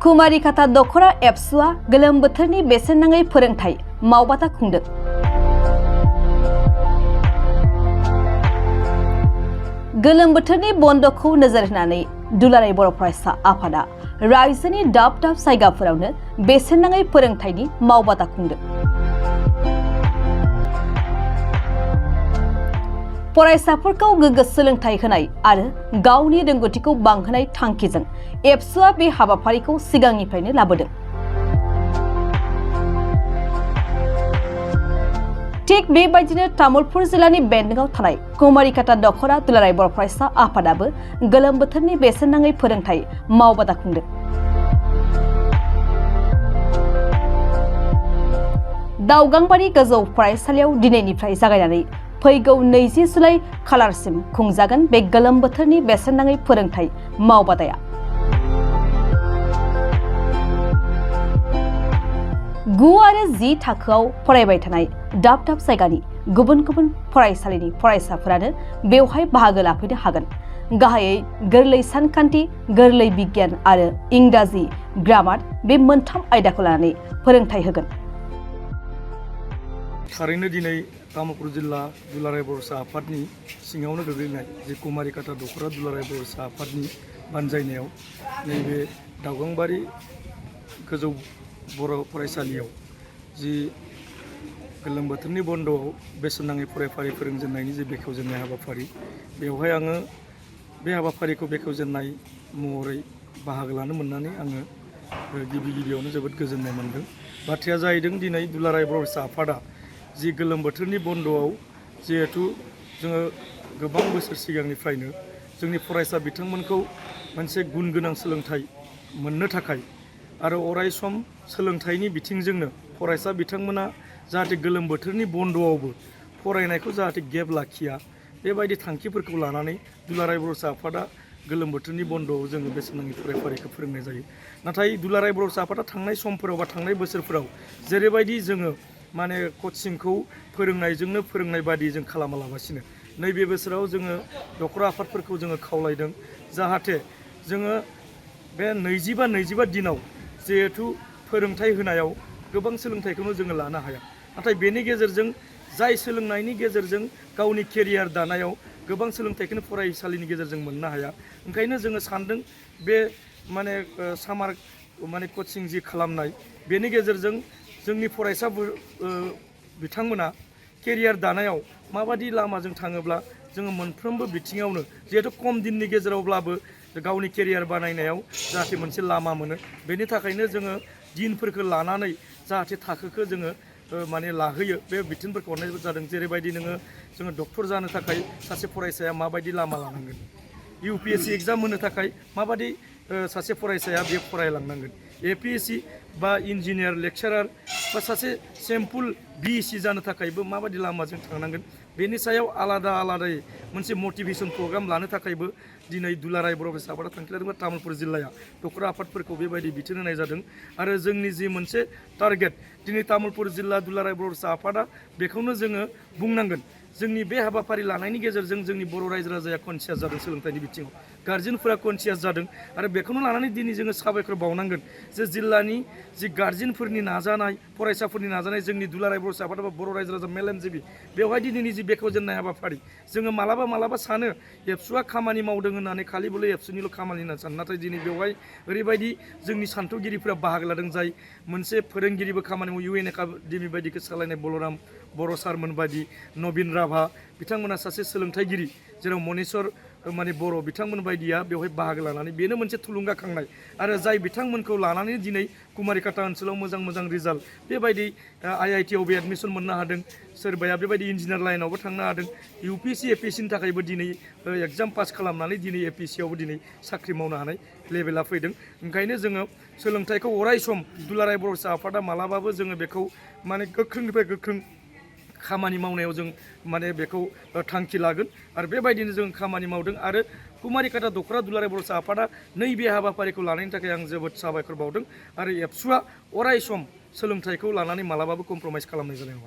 कुमारिकाता दख'रा एबसुआ गोलोम बोथोरनि बेसेन नाङै फोरोंथाय मावबादा खुंदों। गोलोम बोथोरनि बन्द'खौ नोजोर होनानै दुलाराय बर' फरायसा आफादा रायजोनि दाब दाब जायगाफोरावनो बेसेन नाङै फोरोंथायनि मावबादा खुंदों। फरायसाफोरखौ गोग्गो सोलोंथाय होनाय आरो गावनि रोंगौथिखौ बांहोनाय थांखिजों एबसुआ बे हाबाफारिखौ सिगांनिफ्रायनो लाबोदों। थिग बेबायदिनो तामुलपुर जिल्लानि बेन्दोंआव थानाय कुमारिकाता दख'रा दुलाराय बर' फरायसा आफादाबो गोलोम बोथोरनि बेसेन नाङै फोरोंथाय मावबादा खुंदों। दावगांबारि गोजौ फरायसालियाव दिनैनिफ्राय जागायनानै फैगौ 20 जुलाइ खालारसिम खुंजागोन बे गोलोम बोथोरनि बेसेन नाङै फोरोंथाय मावबादाया। 9 आरो 10 थाखोआव फरायबाय थानाय दाब दाब जायगानि गुबुन गुबुन फरायसालिनि फरायसाफोरानो बेवहाय बाहागो लाफैनो हागोन। गाहायै गोरलै सानखान्थि, गोरलै बिगियान आरो इंराजि ग्रामार बे मोनथाम आयदाखौ लानानै फोरोंथाय होगोन। थारैनो दिनै तामुलपुर जिल्ला दुलाराय बर'सा आफादनि सिङावनो गोग्लैनाय जे कुमारिकाता दख'रा दुलाराय बर'सा आफादनि बानजायनायाव नैबे दावगांबारि गोजौ बर' फरायसालियाव जि गोलोम बोथोरनि बन्द'आव बेसेन नाङै फरायफारि फोरोंजेननायनि जे बेखेवजेननाय हाबाफारि, बेवहाय आङो बे हाबाफारिखौ बेखेवजेननाय महरै बाहागो लानो मोननानै आङो गिबियावनो जोबोद गोजोननाय मोनदों। बाथ्राया जाहैदों दिनै दुलाराय बर'सा आफादा जि गोलोम बोथोरनि बन्द'आव जिहेथु जोङो गोबां बोसोर सिगांनिफ्रायनो जोंनि फरायसा बिथांमोनखौ मोनसे गुन गोनां सोलोंथाइ मोननो थाखाय आरो अराय सम सोलोंथाइनि बिथिंजोंनो फरायसा बिथांमोना जाहाथे गोलोम बोथोरनि बन्द'आवबो फरायनायखौ जाहाथे गेप लाखिया, बेबायदि थांखिफोरखौ लानानै दुलाराय बर'सा आफादा गोलोम बोथोरनि बन्द'आव जोङो बेसेन नाङै फरायफारिखौ फोरोंनाय जायो। नाथाय दुलाराय बर'सा आफादा थांनाय समफोराव बा थांनाय बोसोरफोराव जेरैबायदि जोङो माने कचिंखौ फोरोंनायजोंनो फोरोंनाय बादि जों खालामालाबासिनो नैबे बोसोराव जोङो दख'रा आफादफोरखौ जोङो खावलायदों जाहाथे जोङो बे 20-25 दिनाव जिहेथु फोरोंथाय होनायाव गोबां सोलोंथाइखौनो जोङो लानो हाया, नाथाय बेनि गेजेरजों जाय सोलोंनायनि गेजेरजों गावनि केरियार दानायाव गोबां सोलोंथाइखौनो फरायसालिनि गेजेरजों मोननो हाया। ओंखायनो जोङो सानदों बे माने सामार माने कचिं जि खालामनाय, बेनि गेजेरजों जोंनि फरायसा बिथांमोना केरियार दानायाव माबादि लामाजों थाङोब्ला जोङो मोनफ्रोमबो बिथिङावनो जिहेतु खम दिननि गेजेरावब्लाबो गावनि केरियार बानायनायाव जाहाथे मोनसे लामा मोनो, बेनि थाखायनो जोङो दिनफोरखौ लानानै जाहाथे थाखोखौ जोङो माने लाहोयो बे बिथोनफोरखौ हरनाय जादों। जेरैबायदि जोङो डक्टर जानो थाखाय सासे फरायसाया माबायदि लामा लानांगोन, UPSC एग्जाम होनो थाखाय माबादि सासे फरायसाया बे फरायलांनांगोन, APSC बा इन्जिनियार लेक्सारार बा सासे सिम्पल BSc जानो थाखायबो माबादि लामाजों थांनांगोन, बेनि सायाव आलादा आलादायै मोनसे मटिभेसन प्रग्राम लानो थाखायबो दिनै दुलाराय बर' फरायसा आफादा थांखि लादों। तामुलपुर जिल्लाया दख'रा आफादफोरखौ बेबायदि बिथोन होनाय जादों आरो जोंनि जि मोनसे टारगेट दिनै तामुलपुर जिल्ला दुलाराय बर' फरायसा आफादा बेखौनो जोङो बुंनांगोन। जोंनि बे हाबाफारि लानायनि गेजेरजों जोंनि बर' रायजो राजाया कनसियास जादों सोलोंथाइनि बिथिङाव, गार्जेनफोरा कनसियास जादों आरो बेखौनो लानानै दिनै जोङो साबायखर बावनांगोन जे जिल्लानि जि गार्जेनफोरनि नाजानाय, फरायसाफोरनि नाजानाय, जोंनि दुलाराय बर' आफाद बा बर' रायजो राजा मेलेमजिबि बेवहाय दिनैनि जि बेखेवजेननाय हाबाफारि, जोङो मालाबा सानो एबसुआ खामानि मावदों होननानै खालि बले एबसुनिल' खामानि होननानै सानो, नाथाय दिनै बेवहाय ओरैबायदि जोंनि सान्थौगिरिफोरा बाहागो लादों जाय मोनसे फोरोंगिरिबो खामानि मावो, UN एकाडेमि बायदिखौ सालायनाय बलराम बर' सारमोन बायदि, नबिन राभा बिथांमोना सासे सोलोंथाइगिरि, जेराव मनेस्वर माने बर' बिथांमोन बायदिया बेवहाय बाहागो लानानै बेनो मोनसे थुलुंगाखांनाय आरो जाय बिथांमोनखौ लानानै दिनै कुमारिकाता ओनसोलाव मोजां रिजाल्ट बेबायदि IIT आवबो एडमिसन मोननो हादों, सोरबाया बेबायदि इन्जिनियार लाइनावबो थांनो हादों, UPSC APSCनि थाखायबो दिनै एग्जाम पास खालामनानै दिनै APSC आवबो दिनै साख्रि मावनो हानाय लेभेला फैदों। ओंखायनो जोङो सोलोंथाइखौ अराय सम दुलाराय बर' आफादा मालाबाबो जोङो बेखौ माने गोख्रोंनिफ्राय गोख्रों खामानि मावनायाव जों माने बेखौ थांखि लागोन आरो बेबायदिनो जों खामानि मावदों आरो कुमारिकाता दख'रा दुलाराय बर' आफादा नैबे हाबाफारिखौ लानायनि थाखाय आं जोबोद साबायखर बावदों आरो एबसुआ अराय सम सोलोंथाइखौ लानानै मालाबाबो कमप्रमाइस खालामनाय जानाय नङा।